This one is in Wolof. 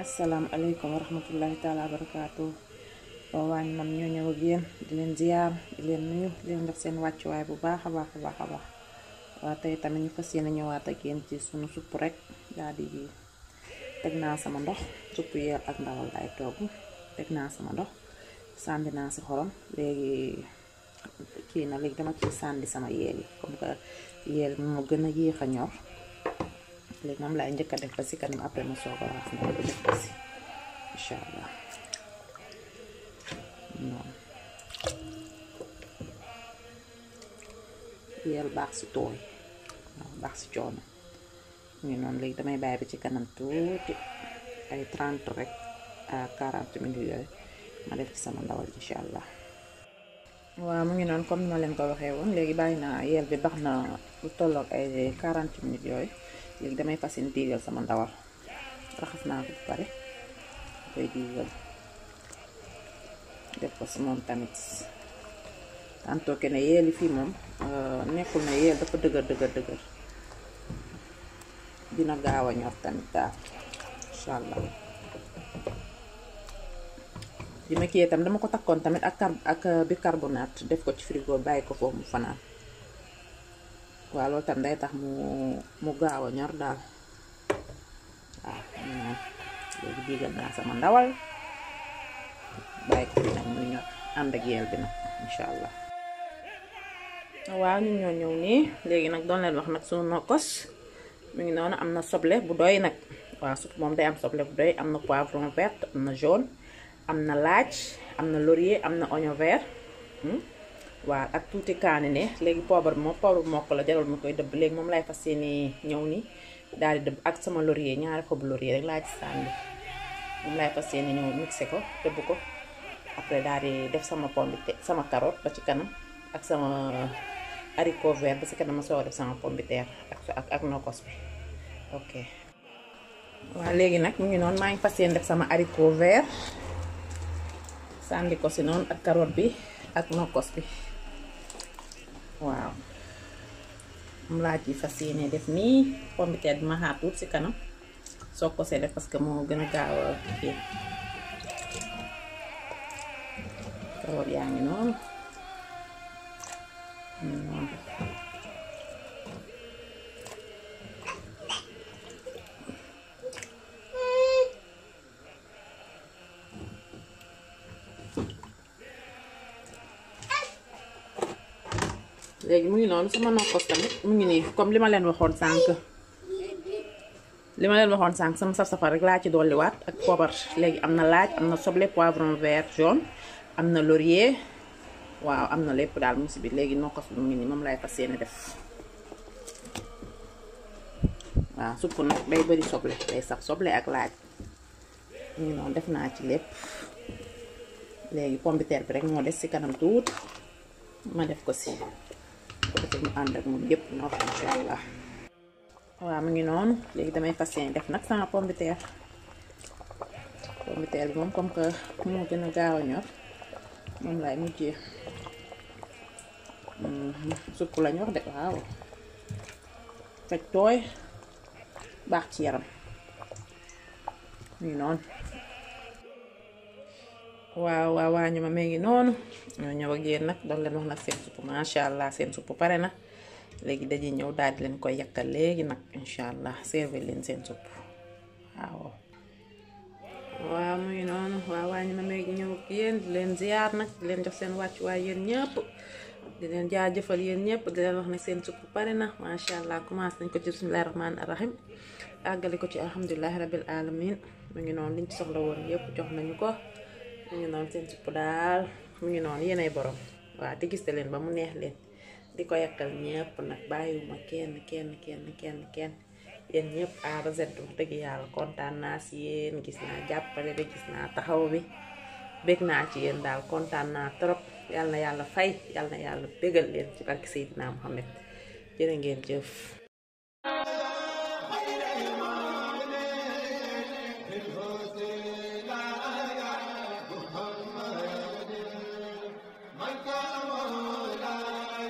asalaamaaleykum wa rahmatullahi taala wa barakaatu waa waañ man ñoo ñëw ak yéen di leen ziyaar di leen nuyu di leen def seen wàccuwaay bu baax a baax a baax a baax waa tey tamit ñu fas yéene ñëwaat ak yéen ci sunu supp rek daal di teg naa sama ndox supp yeel ak ndawal ay togg teg naa sama ndox sànni naa si xorom léegi kii na léegi dama ci sànni sama yeel yi comme que yeel moo gën a yéex a ñor léegi moom laay njëkk a def ba si kanam après ma soog a raas na ko def ba si incha allah noonu yeel baax si tooy waaw baax si coono ñu noonu léegi damay bàyyi ba ci kanam tuuti ay 30 rek à 40 minutes yooyu ma def ci sama ndawal incha allah. waaw mu ngi noonu comme ni ma leen ko waxee woon léegi bàyyi naa yeel bi baax na lu tolloog ay 40 minutes yooyu. léegi damay fas yéene diigal sama ndawal raxas naa ko bu pare koy diigal def ko si moom tamit tanto que ne yeeli fii moom nekkul na yeel dafa dëgër dina gaaw a ñor tamit daal incha allah di ma kiyee tam dama ko takkoon tamit ak bicarbonate def ko ci frigo bàyyi ko foofu mu fanaan waaw loolu tam day tax mu gaaw a ñor daal waaw léegi diigal naa sama ndawal bàyyi ko fi nag muy ñor ànd ak yeel bi nag incha allah. waaw ñu ñoo ñëw nii léegi nag doon leen wax nag sunu nokkos mu ngi noonu am na soble bu doy nag waaw supp moom day am soble bu doy am na poivron vert am na jaune am na laaj am na laurier am na oignon vert. waaw ak tuuti kaani ne léegi poobar mokk la jarul mu koy dëbb léegi moom lay fas yéene ñëw ni daal di dëbb ak sama laurier ñaari xobu laurier rek laa ci sànni moom lay fas yéene ñëw mixé ko dëbb ko après daal di def sama pomme de terre sama carotte ba ci kanam ak sama haricot vert ba ci kanam ma soo def sama pomme de terre ak nokkos bi ok. waaw léegi nag mu ngi noonu maa ngi fas yéene def sama haricot vert sànni ko si noonu ak carotte bi ak nokkos bi. waaw mu laa ci fas yéene def nii pomme de terre bi ma xaar tuuti ci kanam soo ko see def parce que moo gën a gaaw a kii carotte yaa ngi noonu léegi mu ngi noonu sama nokkos tamit mu ngi nii comme li ma leen waxoon sànq sama saf-safal rek laa ci dolliwaat ak poobar léegi am na laaj am na soble poivron vert jaune am na laurier waaw am na lépp daal mu si biir léegi nokkos bi mu ngi nii moom laay fas yéene def waaw supp nag day bari soble day sax soble ak laaj mu ngi noonu def naa ci lépp léegi pomme de terre bi rek moo des ci kanam tuuti ma def ko si ko mu ànd ak moom yépp ñor incha allah. waaw mu ngi noonu léegi damay fas yéene def nag sama pomme de terre bi moom comme que moo gën a gaaw a ñor moom laay mujjee supp la ñor de waaw fekk tooy baax ci yaram mu ngi noonu. waaw ñu ma ngi noonu ñoo ñëw ak yéen nag doon leen wax nag seen supp macha allah seen supp pare na léegi dañuy ñëw daal di leen koy yàkkal léegi nag incha allah servir leen seen supp waaw mu ngi noonu waa ñu ma ngi ñëw ak yéen di leen ziar nag di leen jox seen wàccuwaay yéen ñëpp di leen jaajëfal yéen ñëpp di leen wax ne seen supp pare na macha allah commencé nañ ko ci bismillahir rahmanir rahim àggale ko ci alhamdulillahi rabbil alamin mu ngi noonu liñ ci soxla woon yëpp jox nañu ko. mu ngi noonu seen supp daal mu ngi noonu yéenay borom waaw te gis leen ba mu neex leen di ko yàkkal ñëpp nag bàyyiwuma kenn yéen ñëpp A ba Z dëgg yàlla kontaan naa si yéen gis naa jàppale bi gis naa taxaw bi bég naa ci yéen daal kontaan naa trop yàlla na yàlla fay yàlla na yàlla bégal leen ci barke Seydina Muhammad jërë ngeen jëf. My God.